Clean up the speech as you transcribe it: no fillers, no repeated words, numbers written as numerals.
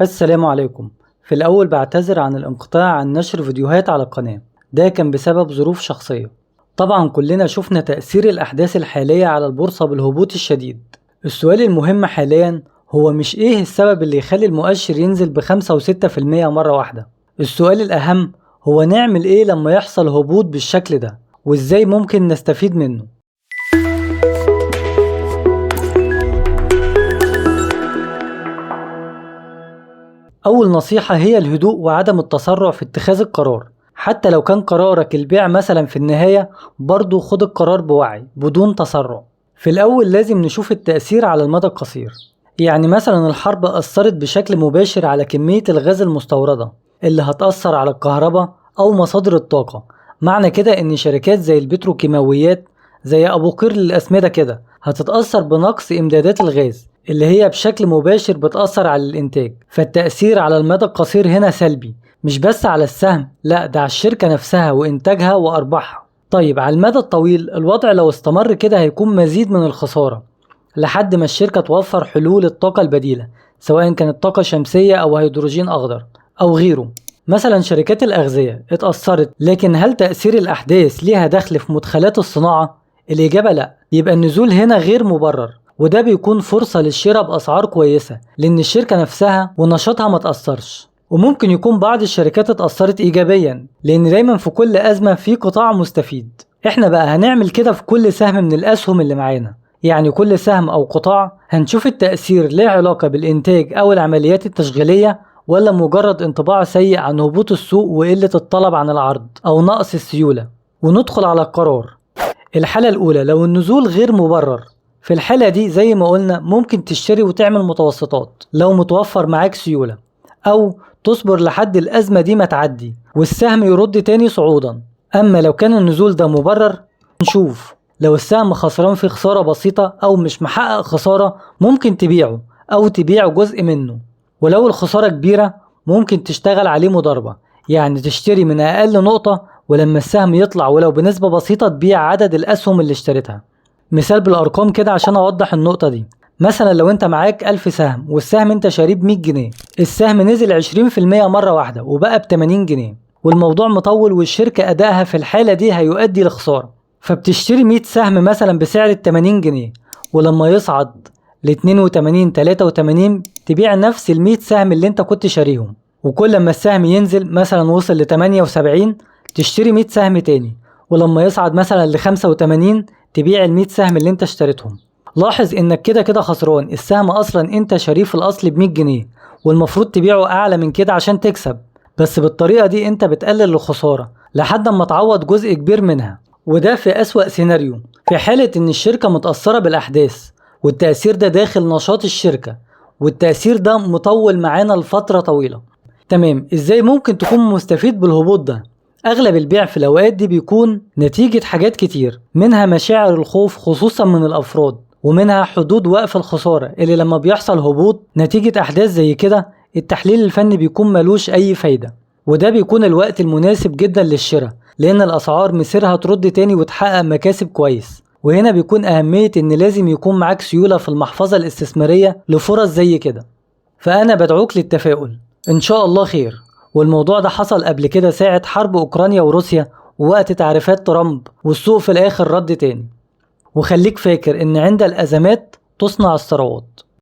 السلام عليكم. في الأول بعتذر عن الانقطاع عن نشر فيديوهات على القناة، ده كان بسبب ظروف شخصية. طبعا كلنا شفنا تأثير الأحداث الحالية على البورصة بالهبوط الشديد. السؤال المهم حاليا هو مش إيه السبب اللي يخلي المؤشر ينزل ب5 و6% مرة واحدة؟ السؤال الأهم هو نعمل إيه لما يحصل هبوط بالشكل ده، وإزاي ممكن نستفيد منه؟ أول نصيحة هي الهدوء وعدم التسرع في اتخاذ القرار، حتى لو كان قرارك البيع مثلا في النهاية برضو خد القرار بوعي بدون تسرع. في الأول لازم نشوف التأثير على المدى القصير، يعني مثلا الحرب أثرت بشكل مباشر على كمية الغاز المستوردة اللي هتأثر على الكهرباء أو مصادر الطاقة. معنى كده إن شركات زي البتروكيماويات زي أبو قير للأسمدة كده هتتأثر بنقص إمدادات الغاز اللي هي بشكل مباشر بتأثر على الإنتاج. فالتأثير على المدى القصير هنا سلبي، مش بس على السهم، لا ده على الشركة نفسها وإنتاجها وأرباحها. طيب على المدى الطويل الوضع لو استمر كده هيكون مزيد من الخسارة لحد ما الشركة توفر حلول الطاقة البديلة، سواء كانت طاقة شمسية أو هيدروجين أخضر أو غيره. مثلا شركات الأغذية اتأثرت، لكن هل تأثير الأحداث ليها دخل في مدخلات الصناعة؟ الإجابة لا. يبقى النزول هنا غير مبرر، وده بيكون فرصة للشراء بأسعار كويسة لأن الشركة نفسها ونشاطها ما تأثرش. وممكن يكون بعض الشركات اتأثرت إيجابيا، لأن دايما في كل أزمة في قطاع مستفيد. احنا بقى هنعمل كده في كل سهم من الأسهم اللي معانا، يعني كل سهم أو قطاع هنشوف التأثير له علاقة بالإنتاج أو العمليات التشغيلية، ولا مجرد انطباع سيء عن هبوط السوق وقلة الطلب عن العرض أو نقص السيولة، وندخل على القرار. الحالة الأولى لو النزول غير مبرر، في الحالة دي زي ما قلنا ممكن تشتري وتعمل متوسطات لو متوفر معاك سيولة، أو تصبر لحد الأزمة دي ما تعدي والسهم يرد تاني صعودا. أما لو كان النزول ده مبرر، نشوف لو السهم خسران في خسارة بسيطة أو مش محقق خسارة ممكن تبيعه أو تبيع جزء منه، ولو الخسارة كبيرة ممكن تشتغل عليه مضاربة، يعني تشتري من أقل نقطة ولما السهم يطلع ولو بنسبة بسيطة تبيع عدد الأسهم اللي اشتريتها. مثال بالأرقام كده عشان أوضح النقطة دي، مثلا لو انت معاك 1000 سهم والسهم انت شاريه ب100 جنيه، السهم نزل 20% مرة واحدة وبقى ب80 جنيه، والموضوع مطول والشركة أدائها في الحالة دي هيؤدي لخسارة، فبتشتري 100 سهم مثلا بسعر 80 جنيه، ولما يصعد ل 82 83 تبيع نفس ال 100 سهم اللي انت كنت شاريهم، وكل ما السهم ينزل مثلا وصل ل 78 تشتري 100 سهم تاني، ولما يصعد مثلا ل 85 تبيع ال 100 سهم اللي انت اشتريتهم. لاحظ انك كده كده خسران، السهم اصلا انت شاريه في الاصل ب 100 جنيه والمفروض تبيعه اعلى من كده عشان تكسب، بس بالطريقة دي انت بتقلل الخسارة لحد ما تعوض جزء كبير منها، وده في اسوأ سيناريو في حالة ان الشركة متأثرة بالاحداث والتأثير ده داخل نشاط الشركة والتأثير ده مطول معانا لفترة طويلة. تمام، ازاي ممكن تكون مستفيد بالهبوط ده؟ اغلب البيع في الاوقات دي بيكون نتيجة حاجات كتير، منها مشاعر الخوف خصوصا من الافراد، ومنها حدود وقف الخسارة اللي لما بيحصل هبوط نتيجة احداث زي كده التحليل الفني بيكون ملوش اي فايدة، وده بيكون الوقت المناسب جدا للشراء لان الاسعار مسيرها ترد تاني وتحقق مكاسب كويس. وهنا بيكون اهمية ان لازم يكون معاك سيولة في المحفظة الاستثمارية لفرص زي كده. فانا بدعوك للتفاؤل، ان شاء الله خير. والموضوع ده حصل قبل كده ساعة حرب أوكرانيا وروسيا ووقت تعريفات ترامب، والسوق في الآخر رد تاني. وخليك فاكر إن عند الأزمات تصنع الثروات.